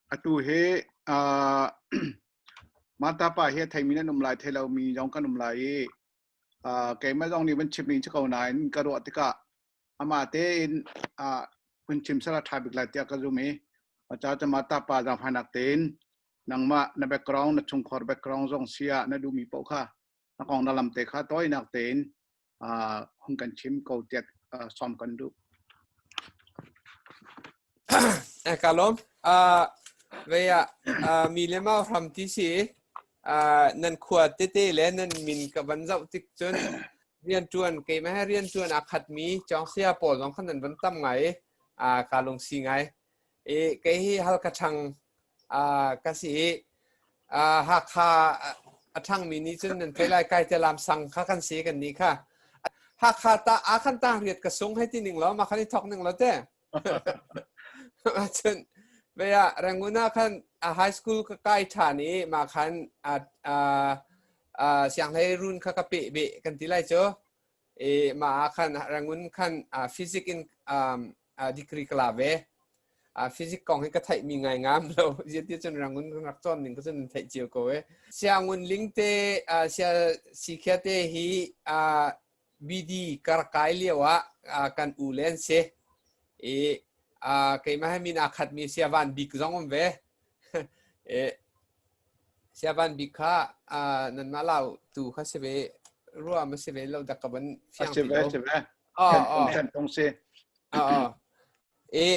Atu hi uh, Mata pa hi a theimi nan um lai thei lomi zong kan um lai i uh, keimah zong nih van chim ning si ko nain ka ruah tikah amah tein uh, hun chim sala ṭha bik lai tiah ka zum i ca cu Mata pa zaangfahnak tein nangmah na background na chungkhar background zong si ah na duhmi paoh kha na kong na lam te kha tawinak tein uh, hun kan chim ko tiah uh, sawm kan duh. Eh, ka lawm. Uh, vei ah uh, mi le mau hram ti si uh, nan khua tete le nan min ka van zoh tik cun rian tuan keimah he rian tuan a khat mi chong sia pawl zong khan nan van tam ngai uh, ka lung si ngai i kei hi halkha ṭhang ka si i Hakha a ṭhangmi nih cun nan thei lai kai te lam sang kha kan si kan nih kha Hakha ta a khan tang riat ka sung hei ti ning lo ma khan i thok ning lo te cun ve ah Rangoon ah khan high school ka kai ṭhan i ma khan sianghlei run kha ka peh beh kan ti lai cu i mah ah khan Rangoon khan physics in degree ka la ve. Physics kong hi ka theih mi ngai ngam lo. Ziati cun Rangoon kan rak cawn ning ka cun theih cio ko e. Siangun ling te sia sikhia te hi BD ka rak kai lio ah kan u le an si. I keimah he min aa khat mi sia van bik zong um ve. E Siavan bik kha nanmah lau tu kha si ve rua ma si ve lo dak ka van fiang ti lo. Si ve, Kan tong si. E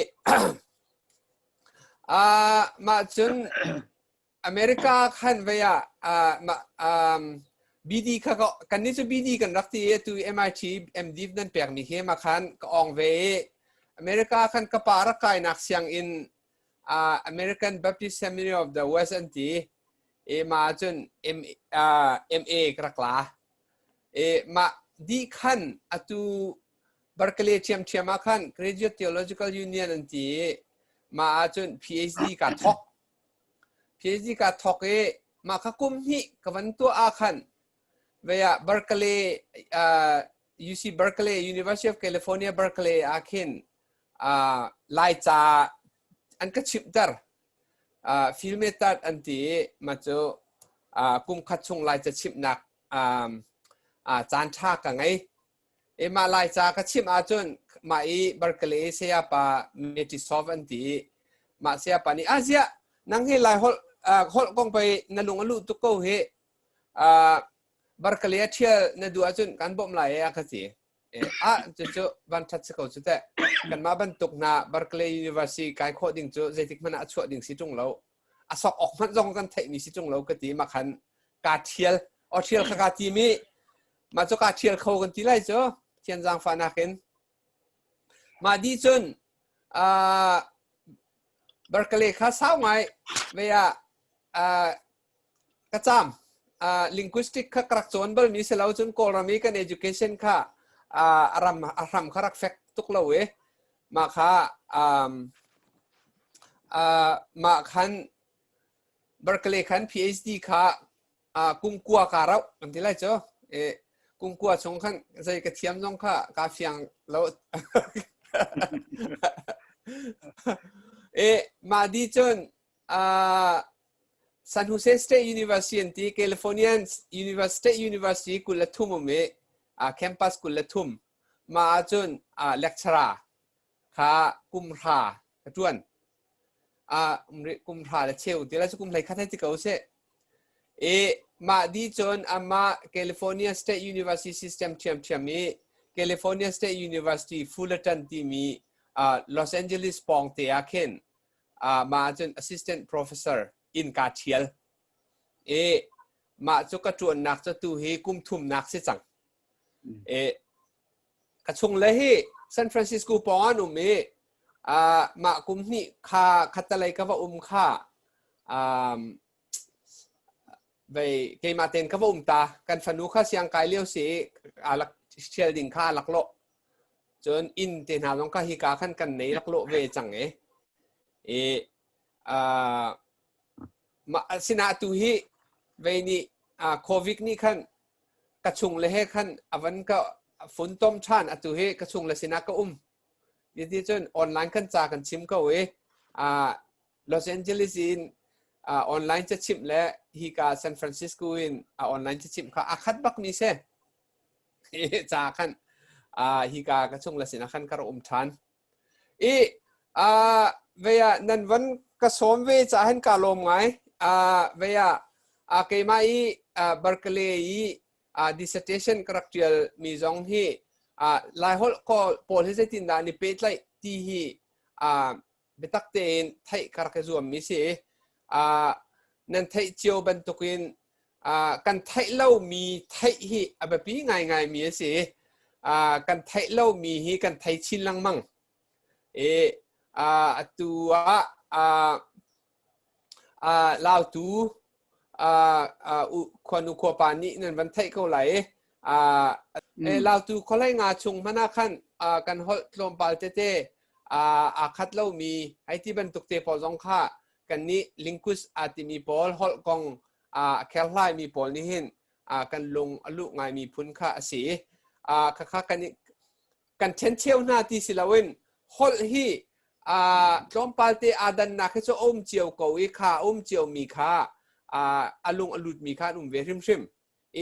mah cun America khan vei ah mah BD kha kan ni cu BD kan rak ti i tu MIT MD nan pek mi hi ma khan ka ong ve i America khan ka pa rak kainak sianginn uh, American Baptist Seminary of the West an ti i ma cun M, uh, MA ka rak la i ma di khan atu Berkeley ṭhiamṭhiam ah khan Graduate Theological Union an ti i ma ah cun PhD ka thok PhD ka thok i ma kha kum hnih ka van tuah ah khan vei ah Berkeley uh, UC Berkeley University of California Berkeley ah khin uh, Laica an ka chimhter. Uh, filmetat an ti i ma cu uh, kum khat chung Laica chimhnak um, uh, caan ṭha ka ngei. E mah Laica ka chimh ahcun mah i Berkeley sayapa Metisov an ti i mah sayapa nih ah ziah nang hi Lai holh uh, holh kong pei na lung a luh tuk ko hi uh, Berkeley a ṭhial na duh ahcun kan bawmh lai e a ka ti. Ah cucu van ṭhat si ko cu teh. Kanmah bantuk hna Berkeley University kai khawh ding cu zeitik hmanh ah a chuah ding si ṭung lo. A sok awk hmanh zong kan theihmi si ṭung lo ka ti mah khan kaa ṭhial. Aw ṭhial kha kaa tim i mah cu kaa ṭhial kho kan ti lai cu Pathian zaangfahnak in. Mah dih cun uh, Berkeley kha sau ngai ve ah uh, ka caam. Uh, linguistic kha ka rak cawn balmi si lo cun Kawlram i kan education kha uh, a ram a hram kha rak fek tuk lo i mah kha um, uh, mah khan Berkeley khan PhD kha uh, kum kua ka rauh kan ti lai cu e kum kua chung khan zei ka thiam zong kha ka fiang lo e mah di cun uh, San Jose State University an ti California University State University 23 um i uh, campus 23 mah ahcun uh, lecturer kha kum hra ka tuan uh, kum hra le cheu ti la cu kum hlei khat hei ti ko seh i mah di cun amah California State University system ṭhiamṭhiam i California State University Fullerton timi uh, Los Angeles pawng te ah khin uh, mah ahcun assistant professor in kaa ṭhial i mah cu ka ṭuannak cu tu hi kum thumnak si cang i ka chung le hi San Francisco pawng an um i uh, mah kum hnih kha khatalei ka va um kha um, vei keimah ten ka va um ta kan fanu kha siang kai lio si alak ṭhial ding kha alak lo Cun inn te hna zong kha hika khan kan nei laklawh ve cang i i uh, mah sinah tu hi vei nih uh, COVID nih khan ka chung le he khan a van ka funtom ṭhan atu hi ka chung le sinah ka um ti cun online kan ca kan chim ko i uh, Los Angeles in online cachimh le hika San Francisco in online cachimh kha a khat bak mi si. Ca khan hika ka chung le sinah khan ka rak um ṭhan. I vei ah nan van ka sawm ve caah hin ka lawm ngai. Vei ah keimah i Berkeley i dissertation ka rak ṭial mi zong hi Laiholh pawl hi zeitindah an i pehtlaih ti hi biatak tein theih ka rak i zuammi si. Nan theih cio bantukin kan theih lomi theih hi a biapi ngaingaimi a si. Kan theih lomi hi kan thei chin lengmang. I atu ah Lautu khuanu khuapa nih nan van theih ko lai i Lautu khualei nga chung hmanh ah khan kan holh tlawmpal tete aa khat lomi hei ti bantuk te pawl zong kha kannih linguist aa timi pawl holh kong a kherhlaimi pawl nih hin kan lung a luh ngaimi phun kha a si. Khakha kan kan ṭhencheu hna ti si loin holh hi tlawmpal te aa dannak hi cu a um cio ko i kha a um ciomi kha a lung a lutmi kha an um ve hrimhrim.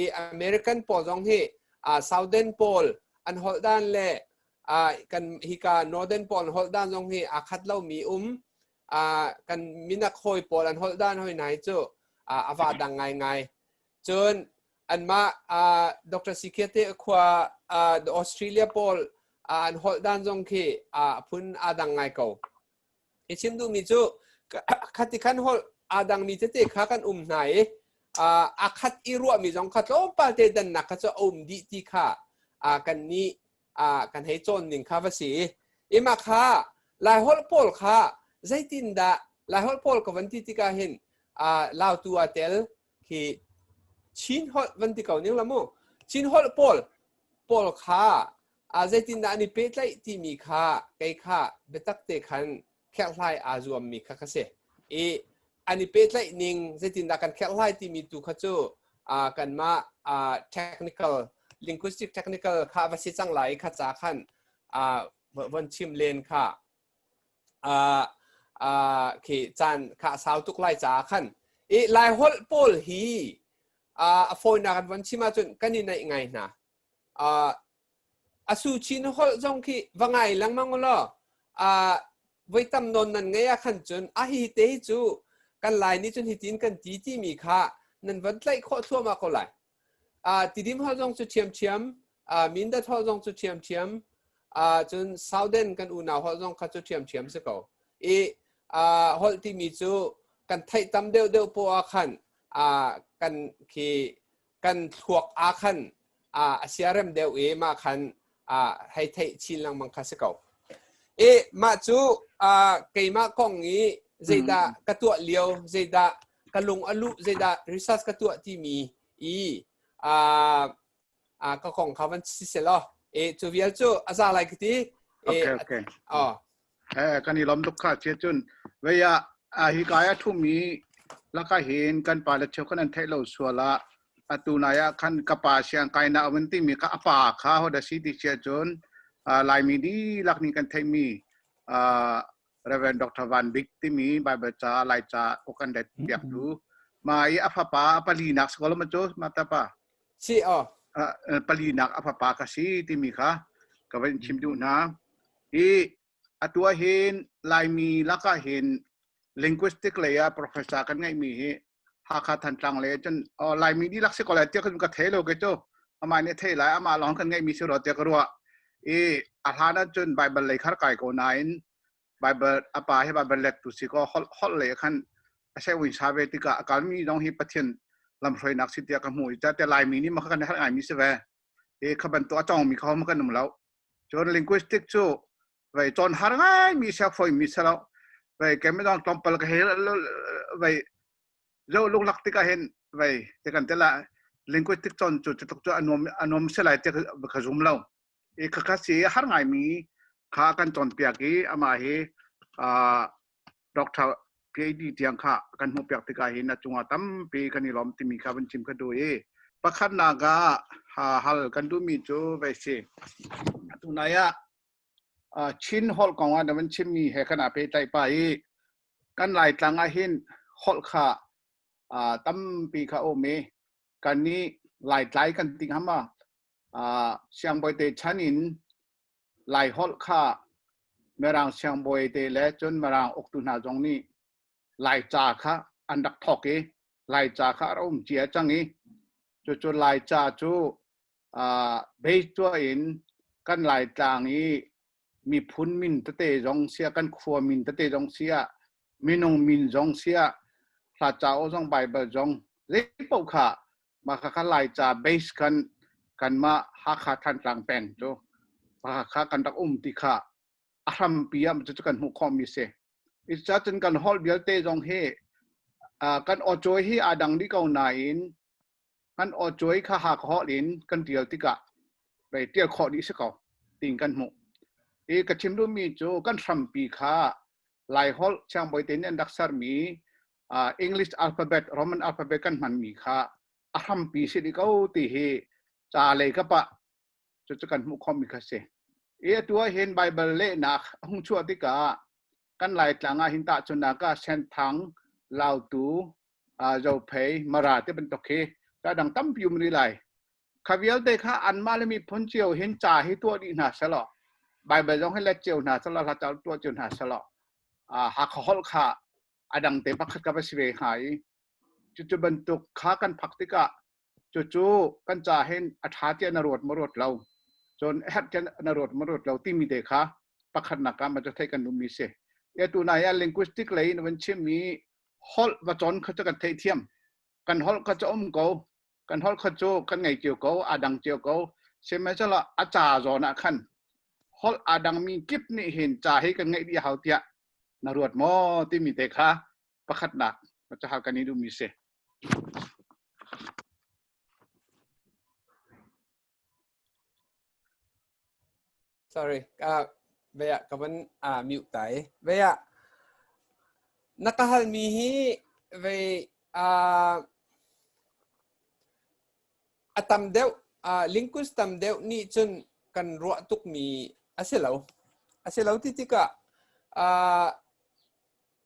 I American pawl zong hi Southern pawl an holh dan le kan hika Northern pawl an holh dan zong hi aa khat lomi um. Kan minak hawi pawl an holh dan hoi hna hi cu a va dang ngaingai. Cun anmah Dr. Sikhe te khua Australia pawl an holh dan zong khi a phun aa dang ngai ko. I chim duhmi cu khati khan holh aa dangmi tete kha kan um hna i a khat i ruahmi zong kha tlawmpal te dannak kha cu a um dih ti kha kan nih kan hei cawn ning kha va si. Ima kha Laiholh pawl kha zeitindah Laiholh pawl ka van ti tikah hin Lautu aa tel khi Chin holh van ti ko ning la mu. Chin holh pawl pawl kha zeitindah an i pehtlaih timi kha kei kha biatak te khan kherhhlai aa zuammi kha ka si. I an i pehtlaih ning zeitindah kan kherhhlai timi tu kha cu kanmah technical linguistic technical kha va si cang lai kha ca khan von chim len kha khi caan kha a sau tuk lai caah khan i Laiholh pawl hi a fawinak an von chim ahcun kan i naih ngai hna. A su chin holh zong khi va ngai lengmang u law voi tam nawn nan ngei ah khan cun a hi te hi cu kan Lai nih cun hitin kan ti timi kha nan van tlaih khawh thluahmah ko lai. Tidim holh zong cu ṭhiamṭhiam, Mindat holh zong cu ṭhiamṭhiam, cun Southern kan unau holh zong kha cu ṭhiamṭhiam si ko. I holh timi cu kan theih tam deuhdeuh poah ah khan kan khi kan thluak ah khan a siarem deuh i mah khan hei theih chin lengmang kha si ko. I mah cu keimah kong i zeidah ka tuah lio, zeidah ka lung a luh, zeidah research ka tuah timi i ka kong kha van si selaw. E cu vial cu a za lai ka ti. Okay, okay. Oh. Kan i lawm tuk kha cia cun vei ah hi kai a thumi laka hin kan pa le cheu kan an theih lo sual ah atu nai ah khan ka pa siang kai na awan timi kha a pa kha ho da si ti cia cun Laimi dihlak nih kan theihmi Reverend Dr. Van Bik timi Bible ca Lai ca ukan let piak tu ma i a fapa a palinak sikol ma cu ma ta pa si o palinak a fapa ka si timi kha ka van chim duh hna i atu ah hin Laimi lakah hin linguistic lei ah professor kan ngeihmi hi Hakha Thantlang le cun Laimi dihlak si ko lai tiah ka thei lo ke cu amah nih thei lai amah lawng kan ngeihmi si rua tiah ka ruah i a hlan ah cun Bible lei khar kai ko nain Bible a pa hi Bible let tu si ko holh holh lei khan a se win sa ve tikah a kalmi zong hi Pathian lamhruainak si tiah ka hmu i ca te Laimi nih ma kan har ngaimi si ve i kha bantuk a cawngmi kha ma kan um lo cun linguistic cu vei cawn har ngai mi sia foi mi selo vei kemi dong tlawmpal ka he vei zo lunglak tikah hin vei te kan tela linguistic cawn cu cutluk cu anuam anuam se lai te ka zum lo i khakha si har ngai mi kha kan cawn piak i ama hi Doctor PhD tiang kha kan hmuh piak tikah hin a cungah tampi kan i lawm timi kha van chim ka duh i pakhatnak ah hal kan duhmi cu vei si atu nai ah Chin holh kong ah na van chimmi he kan aa pehtlaih pa i. Kan Laitlang ah hin holh kha tampi kha um i kan nih Laitlai kan ti hnga ma? Siangbawi te chan in Lai holh kha Mirang siangbawi te le cun Mirang uktu hna zong nih Laica kha an rak thawk i Laica kha a rak um cia cang i cucu Laica cu base tuah in kan Laitlang i miphun min tete zong sia kan khua min tete zong sia minung min zong sia hla cauk zong Bible zong zei paoh kha mah kha kha Laica base kan kanmah Hakha Thantlang peng cu kha kan rak um ti kha a hrampi ah cucu kan hmuh khawhmi si. Cucaah cun kan holh vialte zong hi kan awcawi hi aa dang dih ko nain kan awcawi kha Hakha holh in kan tial tikah rei tial khawh dih si ko tiin kan hmuh. I ka chim duhmi cu kan hrampi kha Laiholh siangbawi te nih an rak sermi English alphabet, Roman alphabet kan hmanmi kha a hrampi si dih ko ti hi ca lei kap ah cucu kan hmuh khawhmi kha si. I atu ah hin Baibal lehnak a hung chuah tikah kan Laitlang ah hin tahchunhnak ah Senthang, Lautu, Zophei, Mara te bantuk hi ca dang tampi um rih lai. Kha vialte kha anmah le miphun cio hin ca hi tuah dih hna selaw Baibal zong hi let cio hna selaw hla ca tuah cio hna selaw Hakha holh kha a dang te pakhat ka va si ve hnga i cucu bantuk kha kan phak tikah Cucu kan ca hin a ṭha tiah na ruat maw ruat lo, cun a herh tiah na ruat maw ruat lo timi te kha pakhatnak ah cu theih kan duhmi si. Atu nai ah linguistic lei in van chimmi holh va cawn kha cu kan theihthiam. Kan holh kha cu um ko. Kan holh kha cu kan ngei cio ko, aa dang cio ko. Sihmanhsehlaw a ca zawn ah khan holh aa dangmi kip nih hin ca hi kan ngeih dih hau tiah na ruat maw timi te kha pakhatnak cu hal kan i duhmi si. Sorry, ka vea ka van mute tai. Vea na ka hal mi hi ve a tam deuh linguist tam deuh nih cun kan ruah tuk mi a si lo. A si lo ti tikah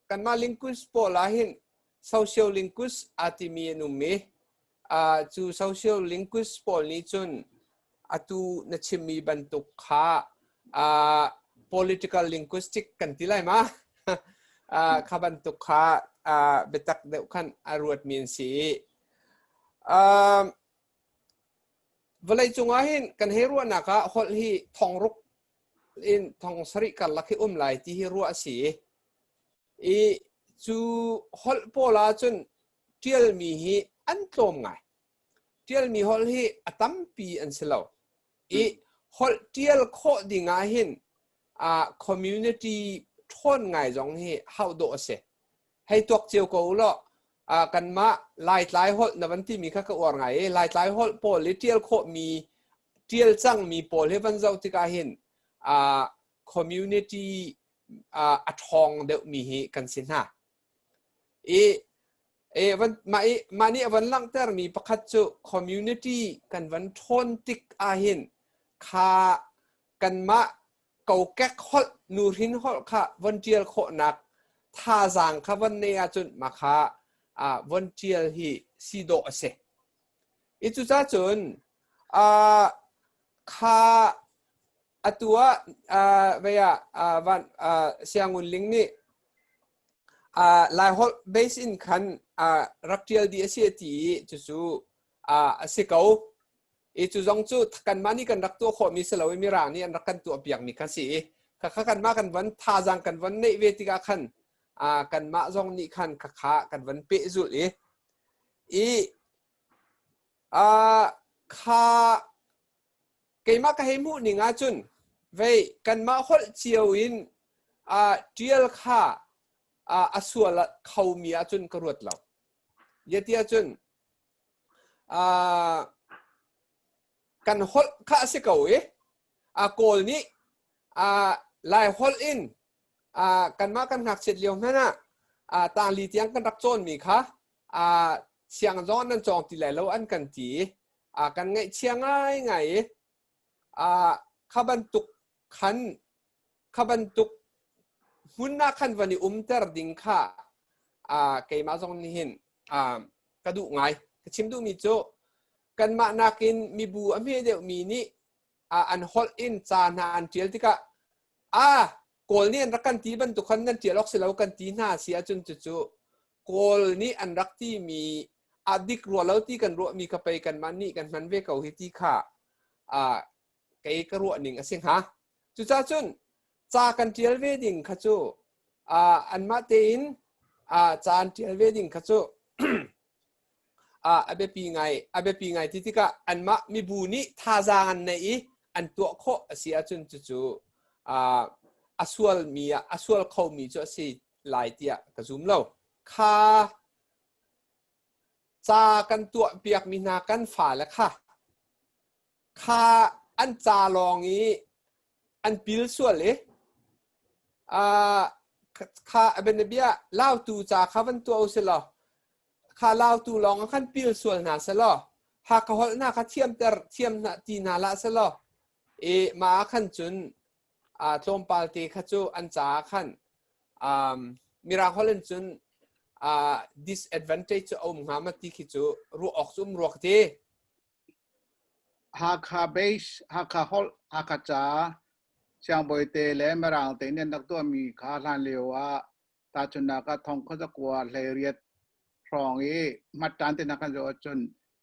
kanmah linguist pawl ah hin social linguist aa timi an um i cu social linguist pawl nih cun atu na chimmi bantuk kha political linguistic kan ti lai ma kha bantuk kha biatak deuh khan a ruatmi an si i vawlei cungah hin kan hei ruahnak ah holh hi thongruk in thong sarih karlak hi um lai ti hi ruah a si i cu holh pawl ahcun ṭialmi hi an tlawm ngai. Ṭialmi holh hi a tampi an si lo. I holh ṭial khawh ding ah hin community ṭhawn ngai zong hi hauh dawh a si. Hei tuak cio ko u law kanmah Laitlai holh na van timi kha ka uar ngai i Laitlai holh pawl i ṭial khawhmi ṭial cangmi pawl hi van zoh tikah hin community a ṭhawng deuhmi hi kan si hna. I e van mah i mah nih a van langhtermi pakhat cu community kan van ṭhawn tik ahhin kha kanmah kokek holh nuhrin holh kha von ṭial khawhnak thazaang kha von nei ahcun mah kha von ṭial hi si dawh a si. I cucaah cun kha atu ah vei ah van Siangun Ling nih Laiholh base in khan rak ṭial dih a si a ti i cucu a si ko. I cu zong cu kanmah nih kan rak tuah khawhmi si lo i Mirang nih an rak kan tuahpiakmi kha si i khakha kanmah kan von thazaang kan von neih ve tikah khan kanmah zong nih khan khakha kan von pehzulh i i kha keimah ka hei hmuh ning ahcun vei kanmah holh cio in ṭial kha a sual khomi ahcun ka ruat lo. Yeti ahcun kan holh kha a si ko i Kawl nih Lai holh in kanmah kan ngakchiat lio hmanh ah tangli tiang kan rak cawnmi kha siang zong nan cawng ti lai lo an kan ti i kan ngaihchia ngaingai i kha bantuk khan kha bantuk Hmun ah khan van i umter ding kha keimah zong nih hin ka duh ngai. Ka chim duhmi cu kanmah nakin mibu a hme deuhmi nih an holh in ca hna an ṭial tikah a Kawl nih an rak kan ti bantuk khan nan ṭial awk si lo kan ti hna si ahcun cucu Kawl nih an rak timi a dik rua lo ti kan ruahmi kha pei kanmah nih kan hman ve ko hi ti kha kei ka ruah ning a si hnga. Cucaah cun ca kan ṭial ve ding kha cu anmah tein ca an ṭial ve ding kha cu a biapi ngai a biapi ngai ti tikah anmah mibu nih thazaang an neih i an tuah khawh a si ahcun cucu a sualmi ah a sual khomi cu a si lai tiah ka zum lo. Kha ca kan tuah piakmi hna kan fale kha kha an ca lawng i an pil sual i kha bianabia lautu ca kha van tuah u sih law kha lautu lawng ah khan pil sual hna seh law Hakha holh hna kha thiamter thiam hna ti hna hlah seh law i mah ah khan cun tlawmpal te kha cu an caah khan Mirang holh in cun disadvantage cu a um hnga ma ti khi cu ruah awk cu um rua ka ti. Hakha base, Hakha holh, Hakha ca, Siangbawi te le Mirang te nih an rak tuahmi kha hlan lio ah tahchunhnak ah thong khuazakua 18 hrawng i hmatṭan te hna kan zoh ahcun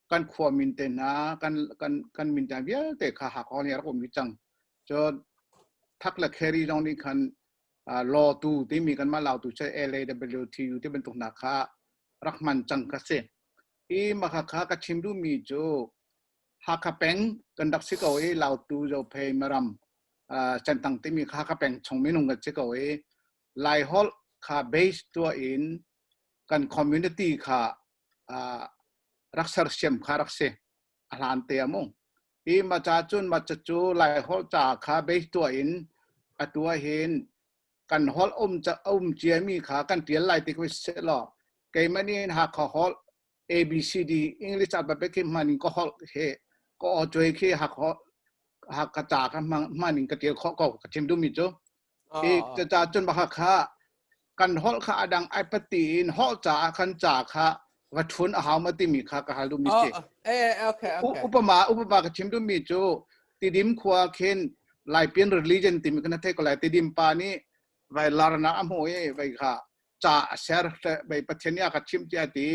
kan khua min te hna kan kan kan min te vialte kha Hakha nih a rak um dih cang. Cun Thak le Kheri zong nih khan Lawtu timi kanmah Lautu cu LAWTU ti bantuk hna kha rak hman cang kha si. Hi mah kha ka chim duhmi cu Hakha peng kan rak si ko i Lautu Zophei Maram Cantang timi kha Hakha peng chung minung kan si ko i Laiholh kha base tuah in kan community kha rak sersiam kha rak si a hlan te amu. Hi ma ca cun ma cu Laiholh ca kha base tuah in atu ahhin kan holh um um ciami kha kan tial lai ti khi law keimah nih Hakha holh A B C D English alphabet khi hman in ka holh he ka aw cuai khi Hakha Hakha ca kha hman in ka tial khawh ko ka chim duhmi cu i ca cun baka kha kan holh kha adang ai pati in holh ca ah khan ca kha va thun a hau ma timi kha ka hal duhmi si upama upama ka chim duhmi cu Tidim khua khin Laipian religion timi kan thei ko lai Tidim pa nih vai larnak a hmu i vai kha ca a ser vai Pathian nih a ka chim tiah ti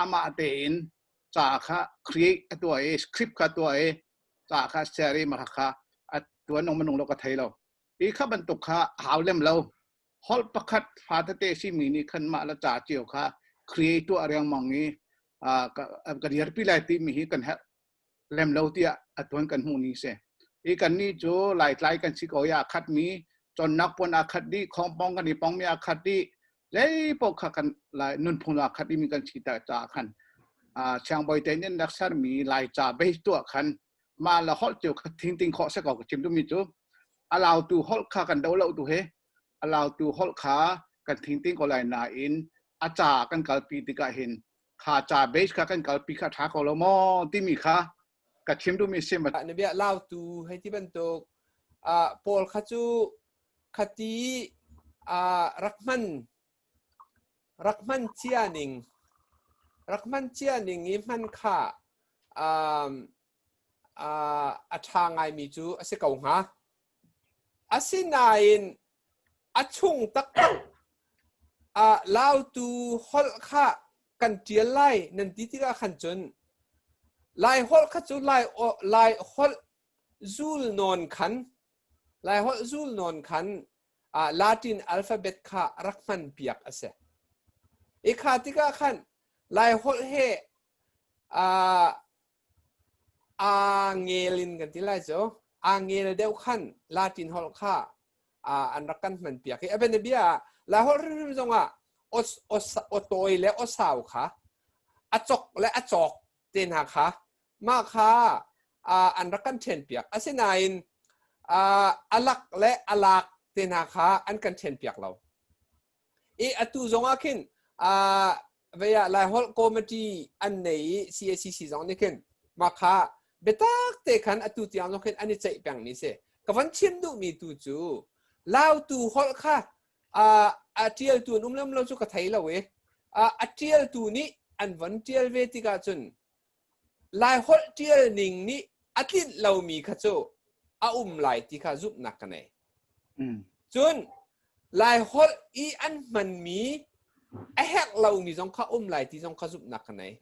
amah tein ca kha create a tuah i script kha tuah i ca kha ser i mah kha a tuan nong manung lo ka thei lo i kha bantuk kha hau lem lo holh pakhat fa tete simi nih khan mah la ca cio kha create tuah riangmang i ka dirpi lai timi hi kan herh lem lo tiah atuan kan hmuh ni si i kan nih cu laitlai kan si ko i aa khat mi chonnak puan aa khat dih khongpong kan i pong mi aa khat dih zei paoh kha kan lai nunphung aa khat mi kan si ta caah khan siangbawi te nih rak sermi laica base tuah khan mah la holh cio kha thing ting khawh se ko ka chim duhmi cu a lautu holh kha kan do lo tu he a lautu holh kha kan thing ting ko lai nain a ca kan kalpi tikah hin kha ca base kha kan kalpi kha tha ko lo maw timi kha ka chim duhmi si ma na bia lautu hei ti bantuk paul kha cu khati rak hman rak hman cia ning rak hman cia ning i hman kha a ṭha ngaimi cu a si ko hnga. Asinain a chung taktak Lautu holh kha kan ṭial lai nan ti tikah khan cun Lai holh kha cu Lai Lai holh zul nawn khan Lai holh zul nawn khan Latin alphabet kha rak hman piak a si. I kha tikah khan Lai holh he aa ngel in kan ti lai cu aa ngel deuh khan Latin holh kha an rak kan hman piak i a bianabia ah Lai holh hrimhrim zongah aw tawi le aw sau kha a cok le a cawk te hna kha mah kha an rak kan ṭhen piak asinain a lak le a lak te hna kha an kan ṭhen piak lo I atu zongah khin vei ah Laiholh committee an nei i CACC zong nih khin mah kha biatak te khan atu tiang zong khin an i ceih pengmi si. Ka van chim duhmi tu cu Lautu holh kha A ṭialtu an um le um lo cu ka thei lo i a ṭialtu nih an von ṭial ve tikah cun Laiholh ṭial ning nih a tlinh lomi kha cu a um lai ti kha zumhnak ka nei. Cun Laiholh i an hmanmi a herh lomi zong kha um lai ti zong kha zumhnak ka nei.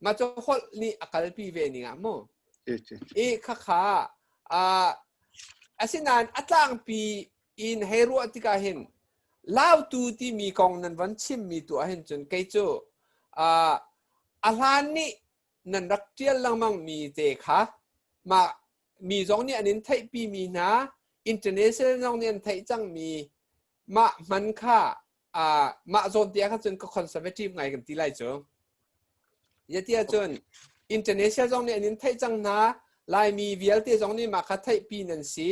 Mah cu holh nih a kalpi ve ning ah mu. I khakha asinain a tlangpi in hei ruah tikah hin Lautu timi kong nan von chimmi tu ahhin cun kei cu a hlan nih nan rak ṭial lengmang mi te kha mah mi zong nih an in theihpi mi hna international zong nih an theih cang mi mah hman kha mah zawn te ah khan cun ka conservative ngai kan ti lai cu. Zeiti ahcun international zong nih an in theih cang hna. Laimi vialte zong nih mah kha theihpi nan si.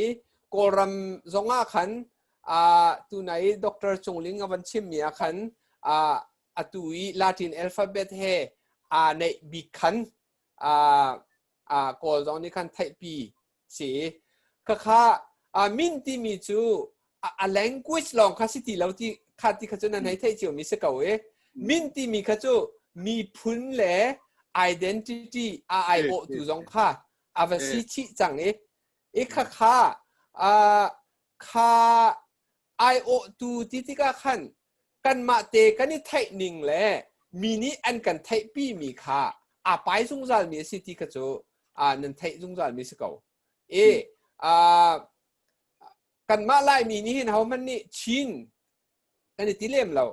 Kawlram zong ah khan tunai Dr. Cung Ling a van chimmi ah khan atu i Latin alphabet he aa neih bik khan Kawl zong nih khan theihpi si. Khakha min timi cu a language lawng kha si ti lo ti kha ti kha cu nan hei theih cio mi si ko i min timi kha cu miphun le identity a aiawh tu zong kha a va si chih cang i i kha kha kha aiawhtu ti tikah khan kanmah te kan i theih ning le mi nih an kan theihpi mi kha aa pai zungzal mi a si ti kha cu nan theih zungzal mi si ko. I kanmah Laimi nih hin hohmanh nih Chin kan i ti lem lo.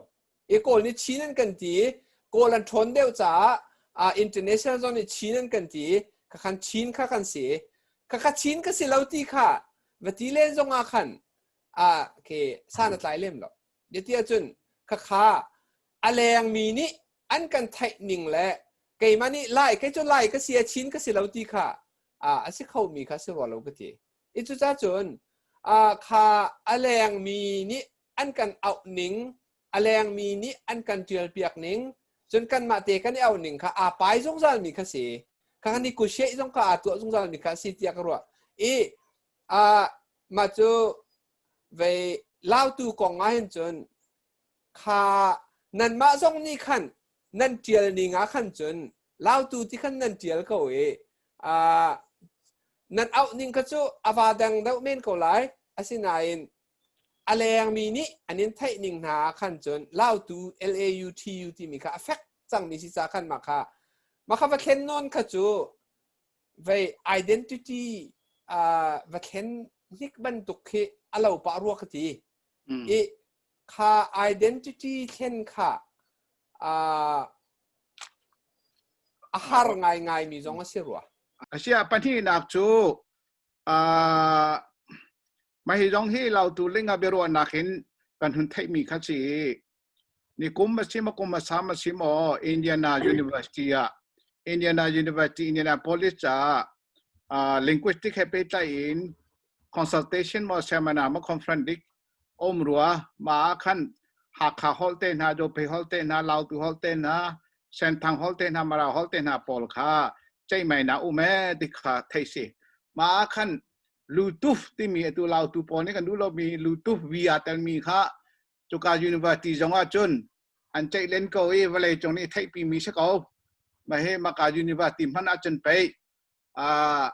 I Kawl nih Chin an kan ti i Kawl an ṭhawn deuh caah international zong nih Chin an kan ti i khakhan Chin kha kan si. Khakha Chin ka si lo ti kha va ti len zong ah khan khi san a tlai lem lo. Biati ahcun khakha a lengmi nih an kan theih ning le keimah nih Lai kei cu Lai ka si a Chin ka si lo ti kha a si khomi kha si rua lo ka ti. I cucacun kha a lengmi nih an kan auh ning, a lengmi nih an kan ṭialpiak ning, cun kanmah te kan i auh ning kha aa pai zungzalmi kha si. Kha kan i kusheh zong kha aa tuah zungzalmi kha a si tiah ka ruah. I mah cu vei Lautu kong ah hin cun kha nanmah zong nih khan nan ṭial ning ah khan cun Lautu ti khan nan ṭial ko i nan auh ning kha cu a va dang deuh men ko lai. Asinain a lengmi nih an in theih ning hna ah khan cun Lautu L-A-U-T-U timi kha a fek cangmi si ca khan mah kha mah kha va thlen nawn kha cu vei identity va thlen hnik bantuk khi a lo pah rua ka ti. I kha identity thlen kha a har ngaingai mi zong a si rua. Asia pahnihnak cu mah hi zong hi Lautu ling ah biaruahnak in kan hun theihmi kha si. Ni kum a si ma kum a sam a si maw Indiana University ah Indiana University Indianapolis ah linguistic he pehtlai in consultation maw seminar maw conference dik um rua ma ah khan Hakha holh te hna Zophei holh te hna Lautu holh te hna Senthang holh te hna Mara holh te hna pawl kha ceihmai na um ee ti kha theih si ma ah khan Lutuf timi atu Lautu pawl nih kan duh lomi Lutuf vi aa telmi kha cuka university zong ah cun an ceih len ko i vawlei cung nih theihpi mi si ko ma hi maka university hmanh ah cun pei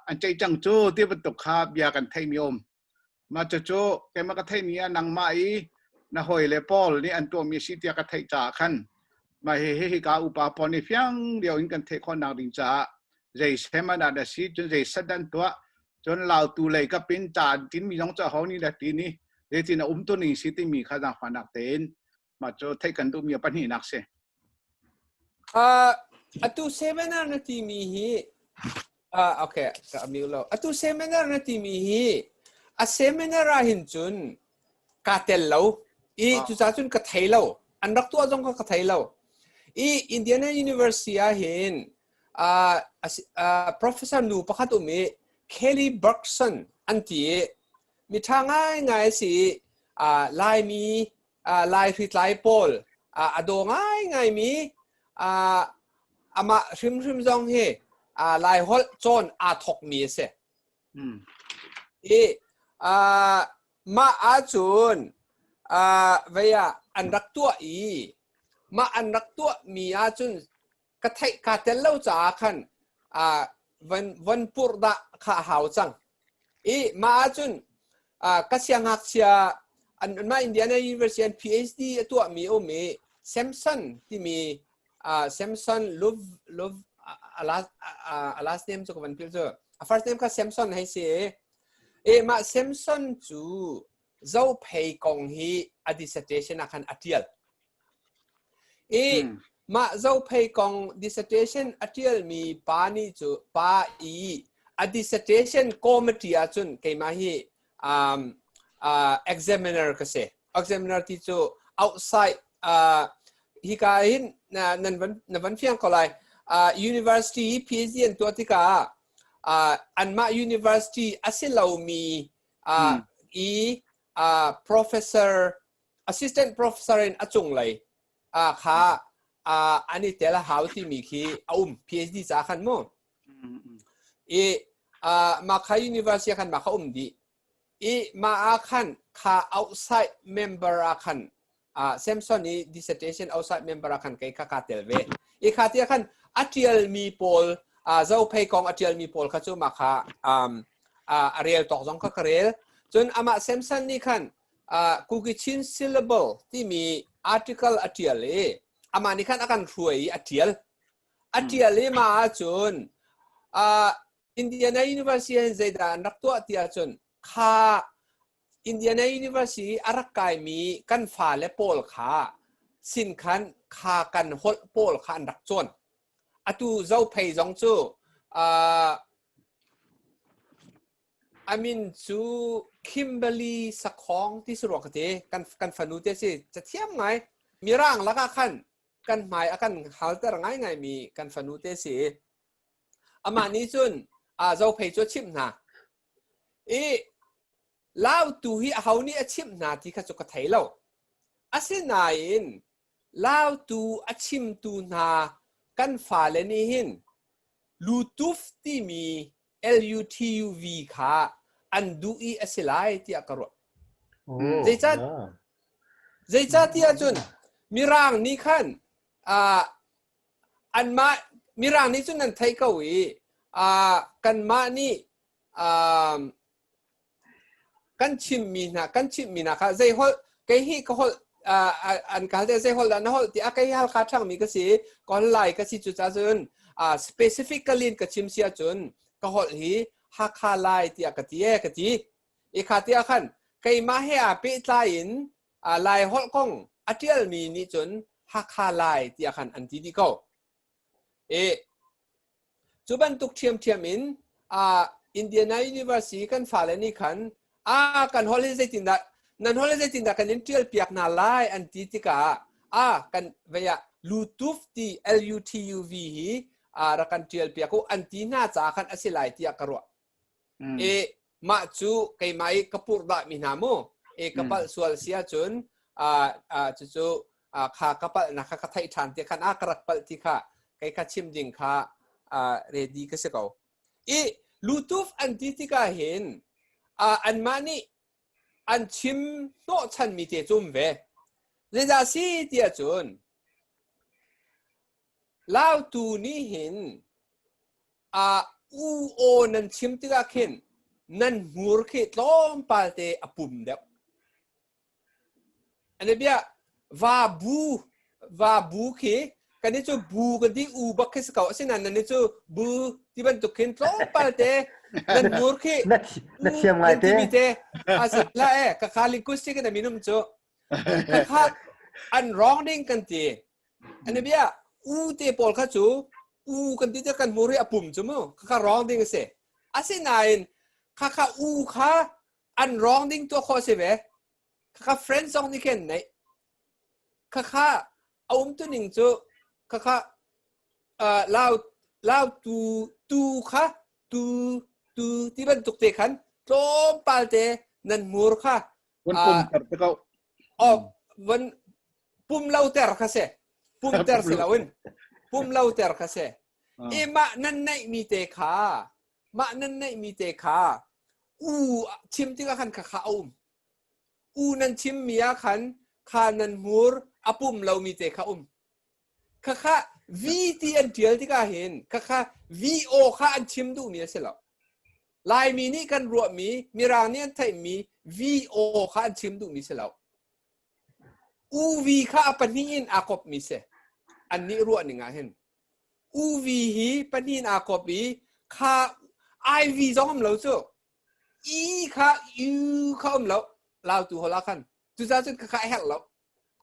an ceih cang cu ti bantuk kha bia kan theih mi um Mah cucu keimah ka theihmi ah nangmah i na hawile pawl nih an tuahmi a si tiah ka theih caah khan mah hihi hika upa pawl nih fiang lio in kan theih khawhnak ding caah zei seminar dah si cun zei set dah an tuah cun Lautu lei kap in ca an tinmi zong cu aho nih dah tin i zeitin a um tu ning si timi kha zaangfahnak tein mah cu theih kan duhmi a pahnihnak si. Atu seminar na timi hi okay ka mute lo. Atu seminar na timi hi a seminar ah hin cun ka tel lo i cucaah cun ka thei lo. An rak tuah zong kha ka thei lo. I Indiana University ah hin professor nu pakhat um i Kelly Bergson an ti i mi ṭha ngaingai a si i Laimi Lai hritlai pawl a daw ngaingaimi amah hrimhrim zong hi Lai holh cawn aa thawkmi a si. I mah ahcun Vei ah an rak tuah i mah an rak tuah mi ahcun ka theih ka tel lo caah khan van van purh dah kha a hau cang. I mah ahcun ka siangngakchia an mah Indiana University an PhD a tuahmi a um i Samson timi Samson Love Love a last a last name cu ka van philh cu a first name kha Samson hei si i mah Samson cu Zophei kong hi a dissertation ah khan a tial. I mah Zophei kong dissertation a tialmi pa nih cu pa i a dissertation committee ahcun keimah hi um, uh, examiner ka si. Examiner ti cu outside uh, hika hin na, nan van na van fiang ko lai. Uh, university PhD an tuah tikah uh, anmah university a si lomi uh, i uh, professor assistant professor in a cunglei uh, kha uh, an i tel a hau timi khi a um PhD ca khan mu i uh, ma kha university khan ma kha um dih i ma ah khan kha outside member ah khan uh, Samson i dissertation outside member ah khan kei kha ka tel ve i kha tia khan a tialmi pawl uh, zophei kong a tialmi pawl kha cu ma kha um, uh, a rel tawk zong kha ka rel cun amah Samson nih khan uh, Kukichin syllable timi article a tial i amah nih khan a kan hruai i a tial a tial i ma ahcun uh, Indiana University in zeidah an rak tuah ti ahcun kha Indiana University a rak kaimi kan fale pawl kha sin khan kha kan holh pawl kha an rak cawn. Atu Zophei zong cu uh, a min cu Kimberly Sakhong ti si rua ka ti. Kan, kan fanu te si. Cathiam ngai. Mirang lakah khan kan hmai a kan halter ngaingaimi kan fanu te si. Amah nih cun uh, Zophei cu a chimh hna. I Lautu hi aho nih a chimh hna ti kha cu ka thei lo. Asinain Lautu a chimtu hna kan fale nih hin Lutuf timi L-U-T-U-V kha an duh i a si lai tiah ka ruah. Oh, Zeicah yeah. zeicahtiah cun Mirang nih khan uh, anmah Mirang nih cun nan theih ko i uh, kanmah nih um, kan chimmi hna kan chimmi hna kha zei holh kei hi ka holh uh, an ka hal te zei holh dah na holh ti a kei hi Halkha ṭhangmi ka si ka holh Lai ka si cu ca cun uh, specifically in ka chim si ahcun ka holh hi Hakha Lai tiah ka ti e ka ti i kha tiah khan keimah he aa pehtlai in uh, Lai holh kong a ṭialmi nih cun Hakha Lai tiah khan an ti dih ko I cu bantuk ṭhiamṭhiam in uh, Indiana University kan fale nih khan a kan holh hi zeitindah nan holh hi zeitindah kan in ṭial piak hna lai an ti tikah a kan vei ah Lutuf ti L-U-T-U-V hi a rak kan ṭial piak u an ti hna caah khan a si lai tiah ka ruah. E mah cu keimah i ka purh dah mi hna mu e ka palh sual si ahcun cucu kha ka palhnak kha ka theih ṭhan ti khan a ka rak palh ti kha kei kha chim ding kha ready ka si ko. I Lutuf an ti tikah hin anmah nih an chim hnawhchanmi te cu um ve. Zeidah si ti ahcun Lautu nih hin a u aw nan chim tikah khin nan hmur khi tlawmpal te a pum deuh. Ane bia va bu va bu khi kan i cu bu kan ti u bak khi si ko asinain nan i cu bu ti bantuk khin tlawmpal te nan hmur khi na na thiam ngai te timi te a si la e ka kha linguistic in a minum cu ka kha an wrong ding kan ti Ani bia u te pawl kha cu u kan ti te kan hmur hi a pum cu mu kha wrong ding a si. Asinain kha kha u kha an wrong ding tuah khawh si ve. Kha kha friend zong nih khin neih. Kha kha a um tu ning cu kha kha uh, lau lau tu tu kha tu tu ti bantuk te khan tlawmpal te nan hmur kha Van pum ter te ko. Oh, van pum lo ter kha si pum ter si loin pum lo ter kha si i mah nan neih mi te kha mah nan neih mi te kha u chim tikah khan kha kha a um. U nan chimmi ah khan kha nan hmur a pum lomi te kha um. Khakha V ti an ṭial tikah hin khakha VO kha an chim duhmi a si lo. Laimi nih kan ruahmi, Mirang nih an theihmi VO kha an chim duhmi si lo. UV kha a pahnih in aa kopmi si. An nih ruah ning ah hin. UV hi pahnih in aa kop i kha IV zong um lo cu. E kha U kha um lo. Lautu hol ah khan. Cucaah cun khakha a herh lo.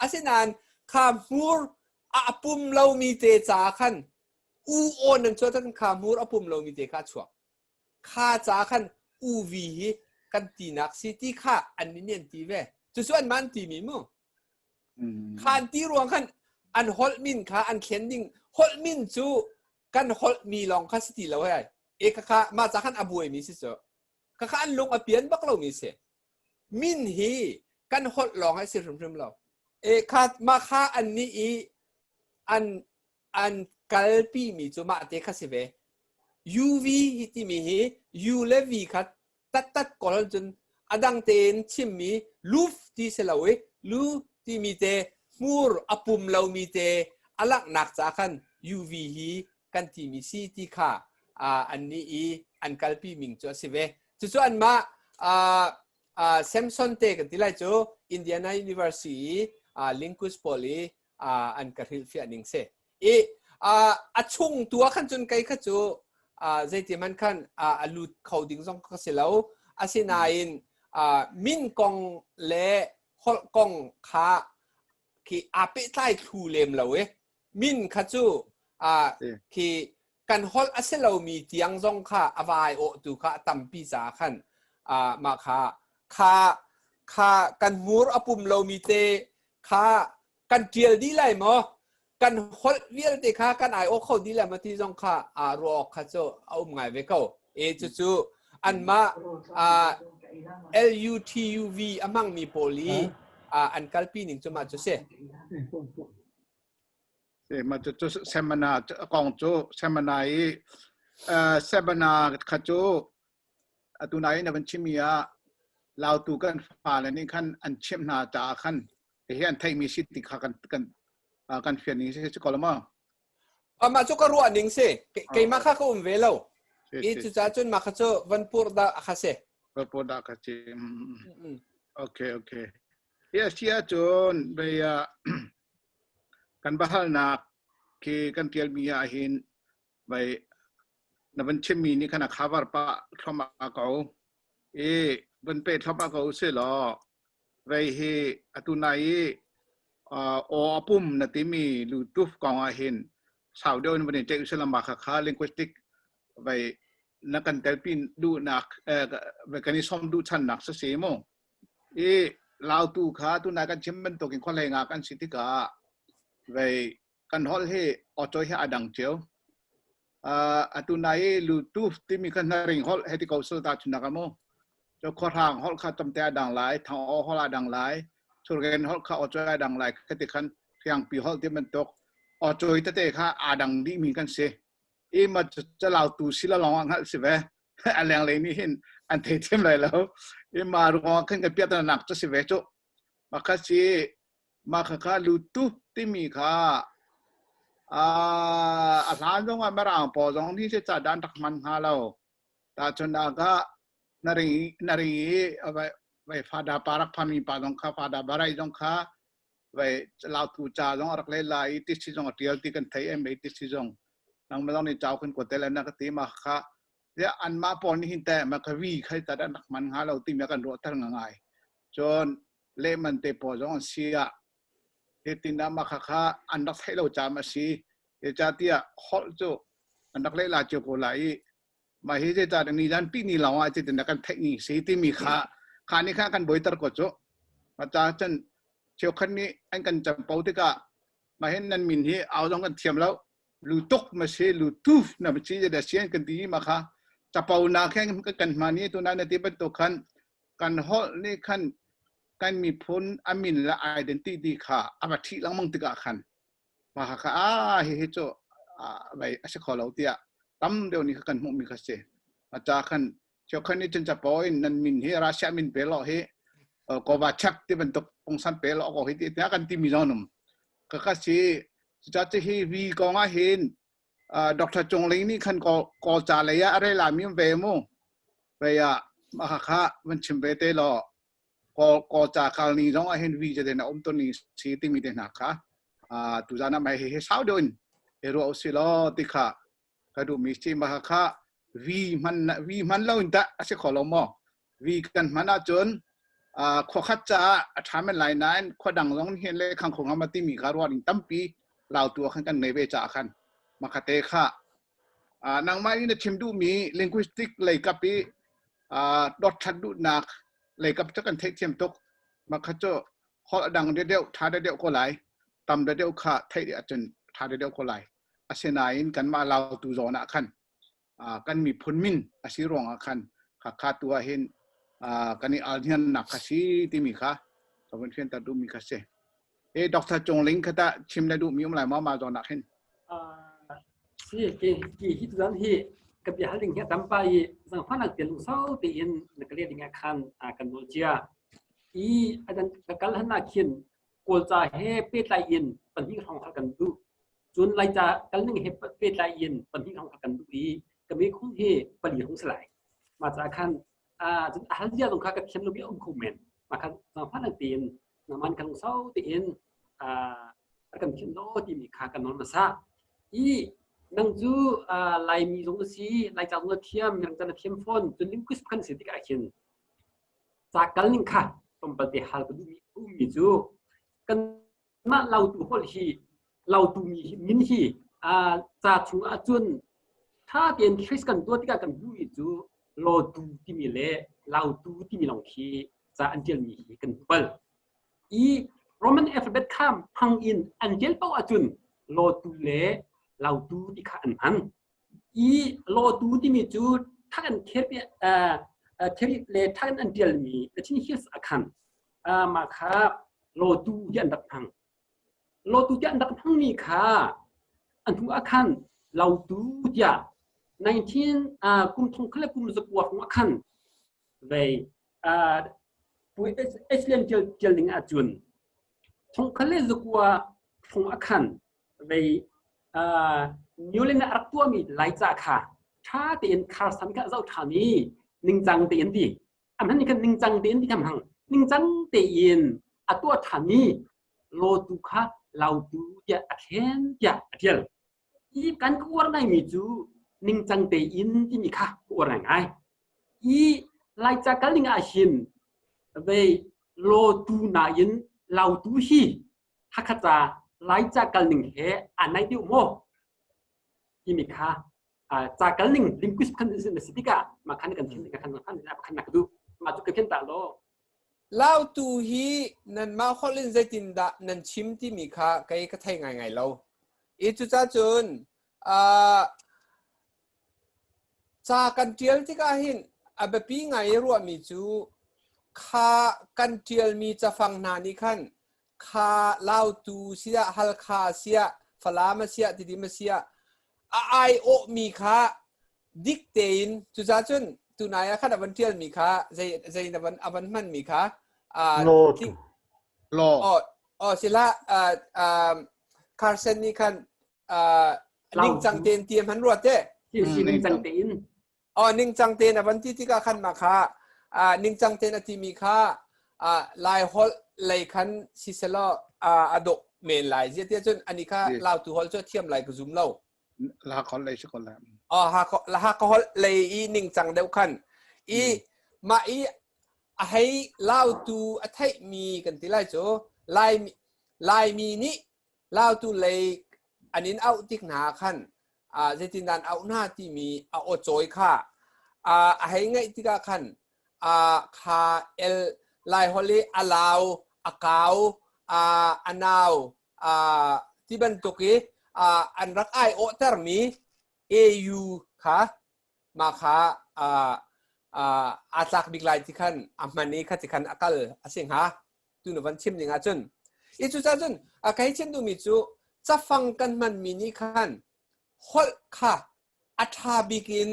Asinain kha hmur a pum lomi te ca khan U aw nan chuah cun kha hmur a pum lomi te kha a chuak. Kha ca khan UV hi kan tinak si ti kha an nih an ti ve. Cucu an man timi mu. Kha an ti ruang khan an holh min kha an thlen ding holh min cu kan holh mi lawng kha si ti lo hei. E kha kha mah ca khan a buaimi si cu. Kha kha an lung a pian bak lomi si. Min hi kan holh lawng hi si hrimhrim lo. E kha mah kha an nih i an an kalpi mi cu mah te kha si ve. UV hi timi hi U le V kha tattat kawl cun a dang tein chimmi luf ti si lo i lu timi te hmur a pum lomi te a langhnak ca khan UV hi kan timi si ti kha an nih i an kalpi ming cu a si ve. Cucu anmah Samson te kan ti lai cu Indiana University i linguist pawl i an ka hrilhfiah ning si. I a chung tu ah khan cun kei kha cu zeiti hmanh khan a lut kho ding zong ka si lo. Asinain min kong le holh kong kha khi aa pehtlai thlu lem lo i min kha cu khi kan holh a si lomi tiang zong kha a vai awhtu kha a tampi caah khan mah kha kha kha kan hmur a pum lomi te kha kan ṭial dih lai maw kan holh vialte kha kan ai awk kho dih lai maw ti zong kha ruah awk kha cu a um ngai ve ko. E cucu anmah LUTUV a hmangmi pawl i an kalpi ning cu mah cu si. Mah cu seminar kong cu seminar i seminar kha cu atu nai na van chimmi ah Lautu kan fale nih khan an chimh hna caah khan hihi an theihmi si ti kha kan kan kan fian ning si ko lo maw? Amah cu ka ruah ning si. Keimah kha ka um ve lo. I cucaah cun mah kha cu van pur dah kha si. Van pur dah kha si. Okay, okay. Hi a si ahcun vei kan bahalnak khi kan tialmi ah hin vai na van chimmi nih khan a cover pah thluahmah ko i van pe thluahmah ko si law vei hi atu nai i aw a pum na timi Bluetooth kong ah hin sau deuh in van in ceih usila ma kha kha linguistic vai na kan telpi duhnak vai kan i som duh channak sa si mu i Lautu kha tunai kan chim bantukin khualei nga kan si tikah vei kan holh hi awcawi hi a dang cio. Atu nai i Bluetooth timi kha hnaring holh he ti ko sul ta chunak amu. So khuahrang holh kha tamte a dang lai, thang aw holh a dang lai, surgen holh kha awcawi a dang lai, khati khan hriangpi holh ti bantuk awcawi tete kha aa dang dih mi kan si. I ma calau tu si la lawng ah hngalh si ve. A lenglei nih hin an thei thiam lai lo. I ma ruang khan kan piat nak cu si ve cu. Makha si mah khakha lutu timi kha a hlan zong ah Mirang pawl zong nih ca dan rak hman hnga lo. Tahchunhnak ah na ring na ring i vai fada pa rak phami pa zong kha fada barai zong kha vai lautu ca zong a rak le lai i tisi zong a tial ti kan thei em tisi zong nangmah zong nih cau kan kuat te na ka ti ma kha ya anmah pawl nih hin te ma ka vi khai ta dan rak man hnga lo ti mi kan ruahter ngai cun lehman te pawl zong an si ah hitin ah mah khakha an rak theih lo caam a si. Zeicahtiah holh cu an rak leh la cio ko lai i mah hi zeicah ni zan pi ni lawng ah cutin kan theih ni si timi kha kha nih kha kan buaiter ko cu. Mah cun cheukhat nih an kan campo tikah mah hin nan min hi au zong kan thiam lo lutuk ma si lutuf na ma si da sian kan ti ma kha capo na khen kan hma ni tu na na ti bantuk khan kan holh nih khan kan miphun a min le identity kha a va ṭhih lengmang tikah khan mah kha a hihi cu vai a si kho lo tiah tam deuh nih kan hmuhmi kha si. A ca khan cheukhat nih cun capo in nan min hi Russia min pe law hi. Kova chak ti bantuk pungsan pe lo ko hi ti tiah kan timi zong um ka ka si cucaah hi vi kong ah hin Dr. Cung Ling nih khan kawl ca lei ah a rel mi ve mu ve ah mah kha van chim ve te law kawl ca kal ni zong ah hin vi je na um ton ni si timi te hna kha tuzan ah mai he sau deuh in he ruah usi law ti kha ka duhmi si mah kha vi hman vi hman lo in tah a si kho lo maw vi kan hman ahcun khua khat caah a ṭha men lai nain khua dang zong hin le khang khong hama timi kha ruah ding tampi lautu ah khan kan ngei ve caah khan makhate kha nangmah in na chim duhmi linguistic lei kap i dotthlat duhnak lei kap cu kan theihthiam tuk makha cu holh dang deuh ṭha deuh ko lai tam deuh kha theih ahcun ṭha deuh ko lai Asinain kanmah Lautu zawn ah khan kan miphun min a si ruangah khan khakha tu ah hin kan i alhniannak kha si timi kha ka vun fianter duhmi kha si. E Dr. Cung Ling kha tah chim le duhmi um lai maw mah zawn ah khin? Si ki ki hi tu hi ka bia hal ding hi tam pa i zangfahnak te lungsau tein na ka leh ding ah khan kan nawl cia. I adan ka kal han ah khin Kawlca he pehtlai in pahnih hrawng kha kan duh. Cun Laica kalning he pehtlai in pahnih hrawng kha kan duh i ka mekhung hi pali hung si lai. Mah caah khan cun a hal zia zong kha ka thiam lomi a um kho men. Mah kha zaangfah tein nangman kan lungsau tein a kan thiam lo timi kha kan nawl hmasa. I nang cu Laimi zong na si, Laica zong na thiam, Mirang ca na thiam fawn, cun linguist kan si tikah khin ca kal ning kha tlawmpal te hal ka duhmi ummi cu kanmah lautu holh hi lautu mi min hi ca chung ahcun tha tein trace kan tuah tikah kan hmuhmi cu lawtu timi le lautu timi lawng khi ca an ṭialmi hi kan hmu bal. I Roman alphabet kha hmang in an ṭial paoh ahcun lawtu le lautu ti kha an hman. I lawtu timi cu thak an kher le thak an ṭialmi Kachin Hills ah khan mah kha lawtu ti an rak hmang. Lawtu tiah an rak hmangmi kha an hnu ah khan lautu tiah 19 kum thong khat le kum zakua hrawng ah khan vei pu H Lian ṭial ning ahcun thong khat le zakua hrawng ah khan vei Newland a rak tuahmi Laica kha ṭha tein Carson kha a zoh ṭhan i ningcang tein ti a hman khan ningcang tein ti kha hmang ningcang tein a tuah ṭhan i lawtu kha lautu tiah a thlen tiah a ṭial. Hi kan ka uar ngaimi cu ningcang tein timi kha ka uar ngaingai. Hi Laica kal ning ah hin vei lawtu nain lautu hi Hakha ca Laica kal ning he aa naih deuh maw timi kha ca kal ning linguist kan na si tikah mah khan kan thin kan kan kan nak duh mah cu ka khen ta law Lautu hi nanmah holh in zeitindah nan chim timi kha kei ka thei ngaingai lo. I cucacun ca kan ṭial tikah hin a biapi ngai i ruahmi cu kha kan ṭialmi cafang hna nih khan kha Lautu siah Halkha siah Falam a siah Tidim a siah a aiawhmi kha dik tein cucacun tunai ah khan a van ṭialmi kha zei zei na van a van hmanmi kha Law tu. Law. Oh, oh sila Carson nih khan ningcang tein ti hman ruat te. Ningcang tein. Oh ningcang tein a van ti tikah khan ma kha ningcang tein a timi kha Lai holh lei khan siselaw a dawh men lai. Zia tiah cun ani kha Lautu holh cu a thiam lai ka zum lo. Lahakholh lei si ko lai. Oh, Hakholh lei i ningcang deuh khan. I mah i a hei lautu a theihmi kan ti lai cu Laimi Laimi nih lautu lei an in auh tik hna khan zeitindah an auh hna timi a aw cawi kha a hei ngaih tikah khan kha el Lai holh i a lau a kau a nau ti bantuk i an rak ai awhtermi AU kha mah kha aa tlak bik lai ti khan a hman i kha ti khan a kal a si hnga tu na van chim ning ahcun i cucaah cun a ka hei chim duhmi cu cafang kan hmanmi nih khan holh kha a ṭha bik in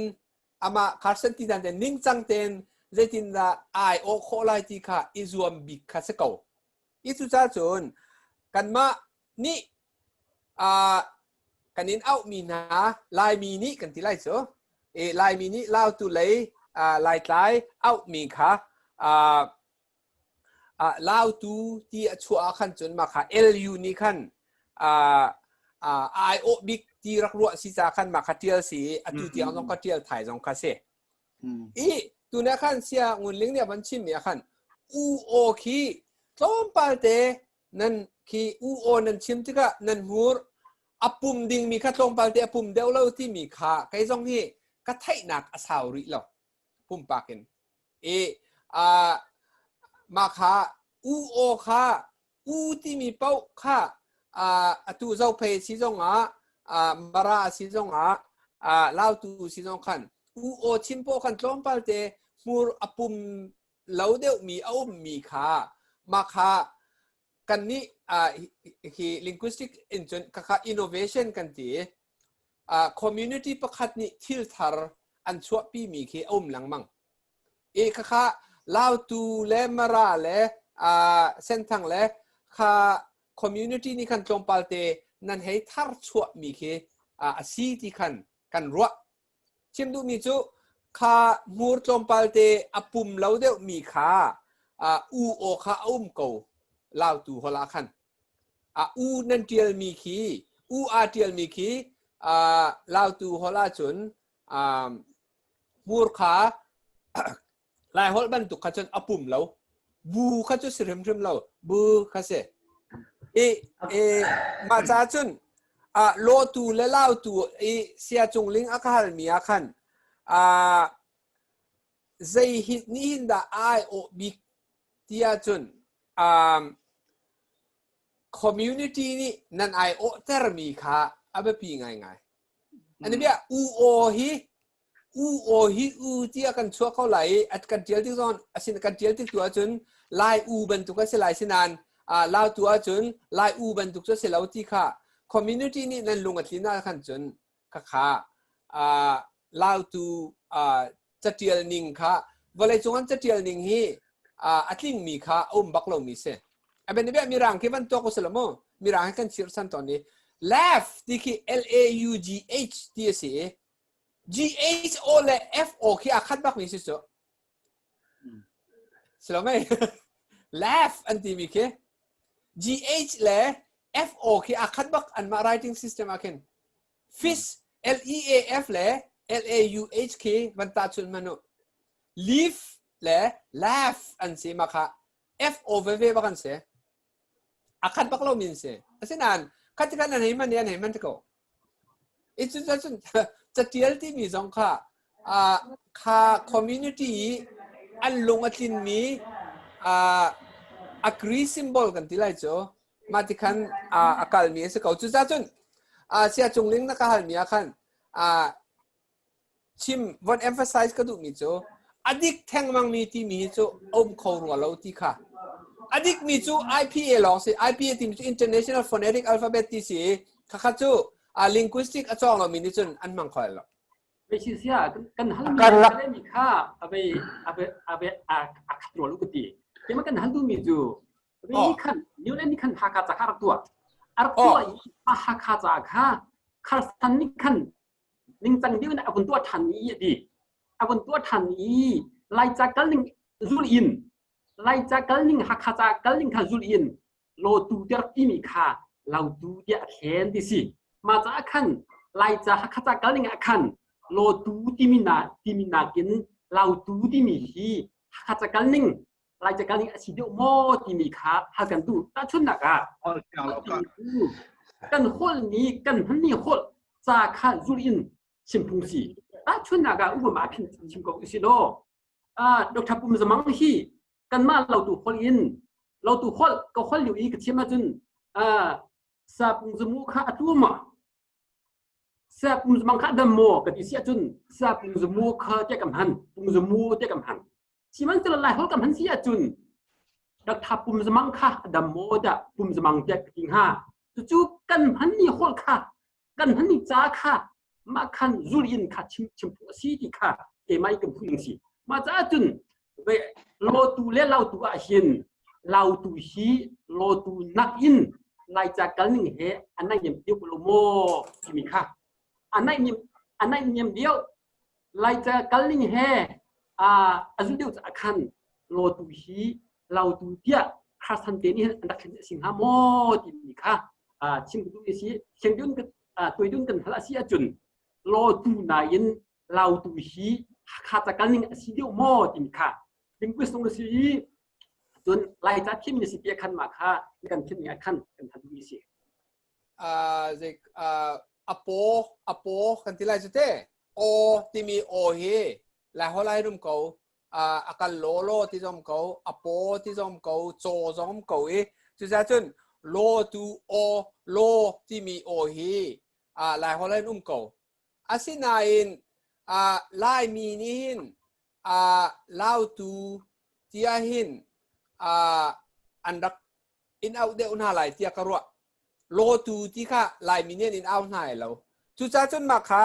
amah Carson ti dan te ningcang tein. Zeitindah ai awh khawh lai ti kha i zuam bik kha si ko. I cucaah cun kanmah nih kan in auhmi hna Laimi nih kan ti lai cu i Laimi nih Lautu lei Laitlai auhmi kha Lautu ti a chuah ah khan cun mah kha LU nih khan ai awh bik ti rak ruah si ca khan mah kha ṭial si i atu tiang zong ka ṭial thai zong kha si. I tuna khan sia Ngun Ling nih a van chimmi ah khan u aw khi tlawmpal te nan khi u aw nan chim tikah nan hmur a pum dingmi kha tlawmpal te a pum deuh lo timi kha kei zong hi ka theihnak a sau rih lo pumpak in. I mah kha u aw kha u timi paoh kha atu Zophei si zongah Mara si zongah Lautu si zong khan u aw chim paoh khan tlawmpal te hmur a pum lo deuhmi a ummi kha mah kha kannih hi linguistic in cun khakha innovation kan ti. Community pakhat nih thil thar an chuahpimi khi a um lengmang. I khakha Lautu le Mara le Senthang le kha community nih khan tlawmpal te nan hei thar chuahmi khi a si ti khan kan ruah. Chim duhmi cu kha hmur tlawmpal te a pum lo deuhmi kha u aw kha a um ko Lautu holh ah khan. U nan ṭialmi khi u aa ṭialmi khi Lautu holh ahcun hmur kha Laiholh bantuk kha cun a pum lo. Bu kha cu si hrimhrim lo. Bu kha si. I, i mah ca cun lawtu le lautu i sia cung ling a ka halmi ah khan zei hi nihin dah ai awh bik ti ahcun community nih nan ai awhtermi kha a biapi ngaingai. Ani bia u aw hi u aw hi u tiah kan chuah ko lai i kan tial tik zong asin kan tial tik tu ahcun lai u bantuk a si lai sinain lau tu ahcun lai u bantuk cu a si lo ti kha community nih nan lung a tlin ah khan cun khakha lautu catial ning kha vawleicung an catial ning hi a tlingmi kha a um bak lomi si. A ben bia mirang khi van tuak usila mu. Mirang hi kan chirhsan tawn i left ti khi L A U G H ti a si i G H O le F O khi aa khat bak mi si cu. Si lo mei? Left an timi khi G H le F O khi aa khat bak anmah writing system ah khin. Fish L E A F le L A U H khi van tahchunh hmanh u. Leaf le laugh an si ma kha F O veve bak an si. A khat bak lo min si. Asinain khat khat an hei man i an hei man ko. I cu cun catial timi zong kha kha community i an lung a tlinmi agree symbol kan ti lai cu mah ti khan a kalmi a si ko. Cucaah cun sia cung ling na ka halmi ah khan chim von emphasize ka duhmi cu a dik thengmangmi timi hi cu a um kho rua lo ti kha a dikmi cu IPA lawng si IPA timi cu International Phonetic Alphabet ti si khakha cu a linguistic a cawng lomi nih cun an hmang kho lo Sia kan hal mi kha abe abe abe a khat ro lu ti kema kan hal du mi cu ni khan New ni khan Hakha ca kha rak tuah ar tuah i Hakha ca kha kharsan ni khan ningcang deuh in a vun tuah ṭhan i a ti. A vun tuah ṭhan i Laica kal ning zul in Laica kal ning Hakha ca kal ning kha zul in lawtu tiah timi kha lautu tiah a thlen ti si. Mah caah khan Laica Hakha ca kal ning ah khan lawtu timi na timi nakin lautu timi hi Hakha ca kal ning Laica kal ning a si deuh maw timi kha hal kan duh. Tahchunhnak ah kan holh nih kan hman holh ca kha zulh in chim phung si. Tahchunhnak ah upama khin chim ko usih law Dr. Pum Zamang hi kanmah lotu holh in lotu holh ka holh lio i ka thiam ahcun sa pung zamu kha a tu ma sa pung zamang kha dam maw ka ti si ahcun sa pung zamu kha tiah kam han pung zamu tiah kam han Sihmanhsehlaw Laiholh kan hman si ahcun Dr. Pum Zamang kha a dam maw dah Pum Zamang tiah ka ti hnga. Cucu kan hmanmi holh kha kan hmanmi ca kha mah khan zul in kha chim chim phung a si ti kha keimah i kan phung si. Mah caah cun Ve lotu le lautu ah hin lautu hi lotu nakin Laica kalning he a naihniam deuh lo maw timi kha a naihniam a naihniam deuh Laica kalning he a zu deuh caah khan lotu hi lautu tiah Kharsan te nih an rak thlen a si hnga maw timi kha chim ka duh si thiang dun tuai dun kan hal a si ahcun lotu nain lautu hi Hakha ca kal ning a si deuh maw timi kha linguist zong na si i cun Laica thim na si ti khan mah kha kan thim ning ah khan kan hal duhmi si. A paw a paw kan ti lai cu te aw timi aw hi lai holh ai rum ko a kal law law ti zong ko a paw ti zong ko caw zong ko i cucaah cun law tu aw law timi aw hi lai holh in um ko. Asinain Laimi nih hin Lautu tiah hin an rak in auh deuh hna lai tiah ka ruah. Lawtu ti kha Laimi nih an in au hna ai lo. Cucaah cun mah kha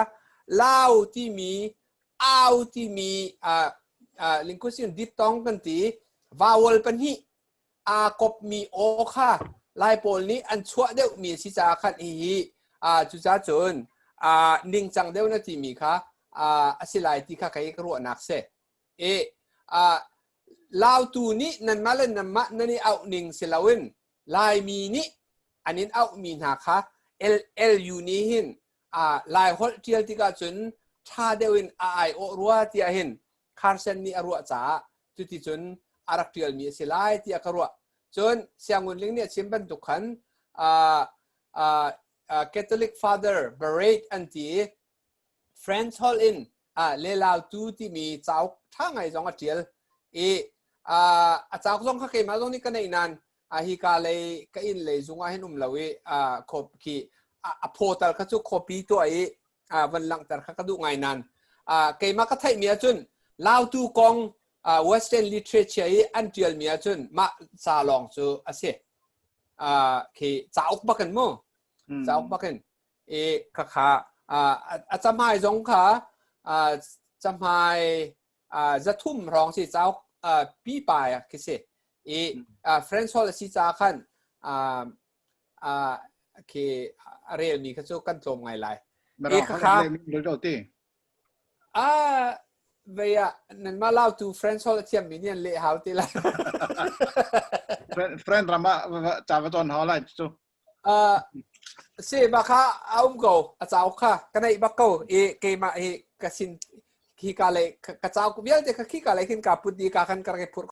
Lau timi au timi linguistic diphthong kan ti vowel pahnih aa kopmi aw kha Lai pawl nih an chuah deuhmi a si caah khan hihi cucaah cun ningcang deuh na timi kha a si lai ti kha kei ka ruahnak si. I Lautu nih nanmah le nanmah nan i auh ning si loin Laimi nih an in auhmi hna kha LLU nih hin Lai holh ṭial tikah cun ṭha deuh in a aiawh rua tiah hin Carson nih a ruah caah cuticun a rak ṭialmi a si lai tiah ka ruah. Cun Siangun Ling nih a chim bantuk khan Catholic Father Barrett an ti i French holh in Lelautu timi cauk ṭha ngai zong a ṭial i a cauk zong kha keimah zong nih ka neih nain hi ka lei ka inn lei zung ah hin um lo i khi a phaw tal kha cu copy tuah i van langhter kha ka duh ngai nan keimah ka theihmi ahcun Lautu kong Western literature i an ṭialmi ahcun mah ca lawng cu a si khi cauk bakin mu cauk bakin i khakha a camhai zong kha camhai 300 hrawng si cauk pipa khi si i French holh a si caah khan khi a relmi kha cu kan tlawm ngai lai. Mirang holh a relmi lo ti. Ah, vei ah nanmah Lautu French holh a thiammi nih an leh hau ti lai. Friend ram ah ca va cawn hau lai cu. Si ma kha a um ko a cauk kha ka neih bak ko i keimah hi ka sin khi ka le ka cauk vialte kha khi ka le khin ka put di ka khan ka rak i phurh.